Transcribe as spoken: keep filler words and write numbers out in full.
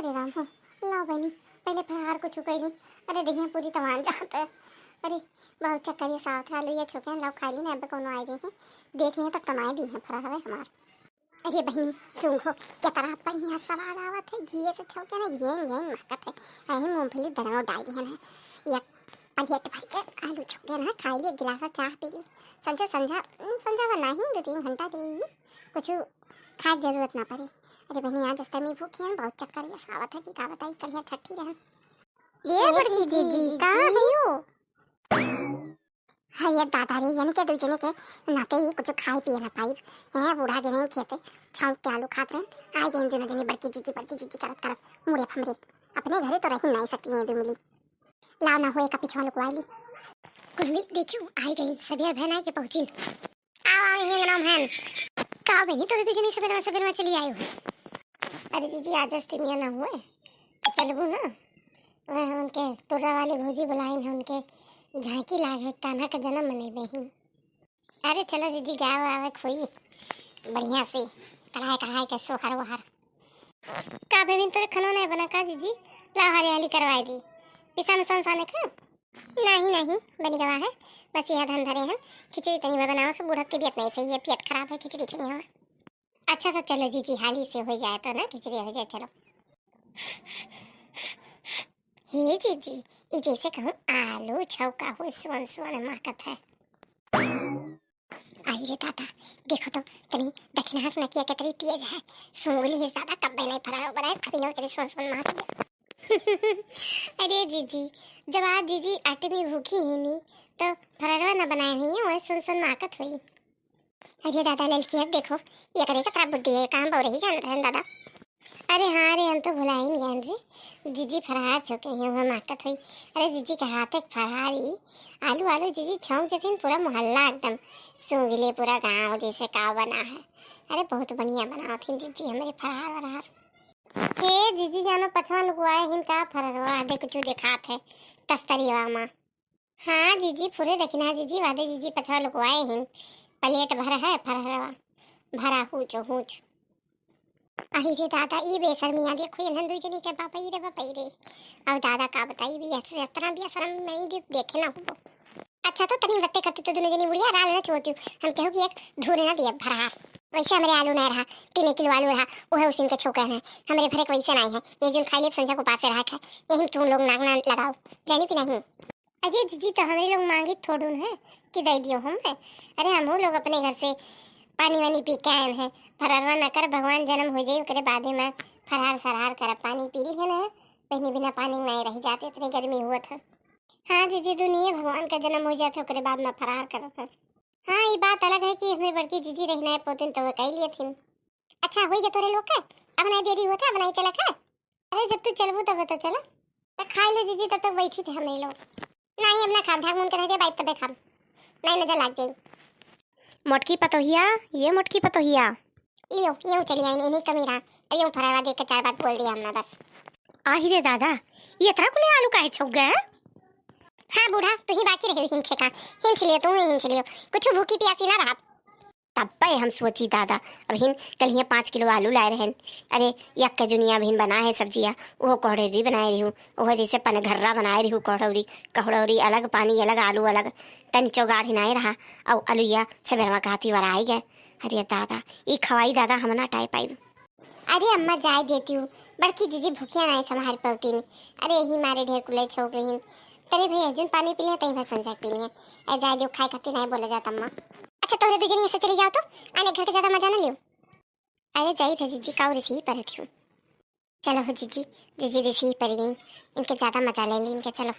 अरे राम हो, लाओ बहिनी, पहिले फलाहार कुछ कइ ली। अरे देखिए पूरी तमान जात है। अरे बहुत चक्कर ये साथ है, आलू ये छुके हैं, लाओ खाइ ली ना, अब कौनो आइ जाए हैं। देख लिए तो टमाई दी है फलाहार हमार। अरे बहिनी, सूंघो, केतना बढ़िया स्वाद आवत है, घिये से छौके ना, घिये घिये महकत है। अही मूंगफली दरवा डाल दिहन है, एक प्लेट भर के आलू छौके ना, खाइ लिए, गिलास चाह पी ली। संझा, संझा, उम, संझा बा नाही, दो तीन घंटा दे ही, कुछ खाए के जरूरत ना पड़े। अरे बहिनी, आज अष्टमी भूखी है, बहुत चक्कर ये आवत है कि का बताई, करिया ठट्ठी रहन। ए बड़की जीजी, कहाँ हयो? हाय ये दादा रे, यानी के दुइ जने के नाते ही कुछ खाए पिए ना पाइब। हैं, बूढ़ा गए हैं खेते, छौंक के आलू खात रहे, आइ गए दुनों जने बड़की जीजी, बड़की जीजी करत करत मुड़े फमरे। अपने घरे तो रही नहीं सकती हैं दुइ मिली। लाओ ना होए का पिछवा लुकवाइ ली। कुलमी देखियो, आइ गई, सभी बहन आइ के पहुँची। आओ, आओ, हेंग नाम हेंग। का बहिनी, तोरे दुइ जने सबेरवा, सबेरवा चली आयो है? अरे जीजी, आज अष्टमिया ना हुए, तो चलबू ना? वह उनके तुर्रा वाली भौजी बुलाइन है, उनके झांकी लाग है, कान्हा का जन्म मनेबे ही। अरे चलो जीजी, गाँव आवे खोई बढ़िया से, कढ़ाई कढ़ाई के सोहर वोहर। का बेबिन, तोरे खनो नहीं बना का जीजी? ला हरियाली करवाई दी। पिसान उसान साने का? नहीं, नहीं, बनी गवा है। बस यह धन धरे हैं। खिचड़ी तनी बनावा के, बूढ़ा के तबीयत नहीं सही है, पेट खराब है, खिचड़ी खाई हवा। अच्छा तो चलो जीजी, हाली से हो जाए तो ना, खिचड़ी हो जाए, चलो। हे जीजी, ये जैसे कहूँ आलू छौका हो, सोन सोन महकत है। आई रे दादा, देखो तो तनी दक्षिणा नकिया के तरी तेज है। सूंघ ली है दादा, कब नहीं फरार बनाए, अभी ना तेरे सोन सोन महक लिया। अरे जीजी, जब आज जीजी अष्टमी भूखी ही नहीं, तो फरारवा ना बनाए हुई है, वह सोन सोन महकत हुई। अरे दादा ललकी, अब देखो, ये करे कतरा बुद्धि है, काम बहु रही जानत रहन दादा। अरे हाँ रे, हम तो भुलाइन गए रे। जीजी फरहार छौके हैं, वह माकत हुई। अरे जीजी के हाथ एक फरहारी, आलू आलू जीजी छौंक देथिन, पूरा मोहल्ला एकदम सूंघ ले, पूरा गाँव जैसे का बना है। अरे बहुत बढ़िया बनावत हिन जीजी हमरे फरहार वरहार। हे जीजी जानो पछवा लुकवाए हिन का फरहरवा, दे कुछ देखात है तस्तरिया मा। हाँ जीजी, पूरे दखिना जीजी, वादे जीजी पछवा लुकवाए हिन। प्लेट भर है फरहरवा, भरा हूच हूच। अहि रे दादा, ई बेशर्मिया देखो, इन्हन दुई जनी के बापई रे बापई रे। अब दादा का बताई, भी ऐसे इतना बेशर्म नहीं दे-, देखे ना हुआ। अच्छा तो तनी बत्ते करती तो दुनों जनी बुढ़िया राल ना छोड़ती, हम कहू कि एक धूरे ना दिया फरहार। वैसे हमरे आलू नहीं रहा, तीन किलो आलू रहा, वह उसिन के छोके हैं। हमरे भरे के वैसे नहीं है, ये जोन खाई ले संझा को पासे रहा है, यही तुम लोग नाक ना लगाओ, जानी कि नहीं? अरे जीजी, तो हमरे लोग मांगी थोड़ू न है कि दे दियो हम है। अरे हमहू लोग अपने घर से पानी वानी पी के आए हैं। फरहरवा न कर, भगवान जन्म हो जाई, ओकरे बादे में फरहार सरहार करब। पानी पी ली है ना, बहिनी बिना पानी नहीं रह जाते, इतनी गर्मी हुआ था। हाँ जीजी, दुनिया भगवान का जन्म हो जाते, ओकरे बाद में फरहार करत है। हाँ, ये बात अलग है कि हमरे बड़की जीजी रही ना पोतिन तो वो कह लिए थिन। अच्छा, होई गया तोरे लोग के? अब नहीं देरी होता, अब नहीं चला के? अरे, जब तू चलबू तब तो चला। तो खाई ले जीजी, तब तक बैठी थे हमरे लोग। नहीं, अब ना खाब, ढाक मुन के रह दे, बाइक तबे खाब। नहीं, नजर लाग जाई। मोटकी पतोहिया, ये मोटकी पतोहिया। लियो, ये चली आई, इन्हीं कमी रहा। अरे, यूं फरावा देख के चार बात बोल दिया हमने बस। आही रे दादा, ये इतना कुले आलू काहे छौक गए हैं? हाँ बूढ़ा, तू ही बाकी रहे हिंचे का। हिंच लियो, तू ही हिंच लियो। कुछ भूखी प्यासी ना रहा। तब्बे हम सोची दादा, अबहिन कल हियाँ पाँच किलो आलू लाए रहन। अरे, यक्का जुनिया अबहिन बनाए है सब्जिया, ओहो कोहड़ौरी बनाए रही हूँ, ओहो जैसे पनघर्रा बनाए रही हूँ, कोहड़ौरी, कोहड़ौरी अलग, पानी अलग, आलू अलग, तनी चौगाड़ हिनाए रहा, और अलुइया सबेरवा कहती वराई गए। अरे दादा, ई खवाई दादा, हम ना टाई पाई। अरे अम्मा, जाए देती हूँ, बड़की जीजी भूखिया नहीं संभाल पौती ने। अरे यही मारे ढेर कुले छोक रही। तरे भैया, जोन पानी पी लिया, तही भर संझा पी लिया। ए, जाए दियो, खाए खातिर नहीं बोला जाता अम्मा। अच्छा, तोहरे दू जनी ऐसे चली जाओ तो, आने घर के ज्यादा मजा ना लियो। अरे जाई थे जीजी, काऊ रिसी पर थी। चलो हो जीजी, जीजी रिसी पर गई, इनके ज्यादा मजा ले ली इनके। चलो,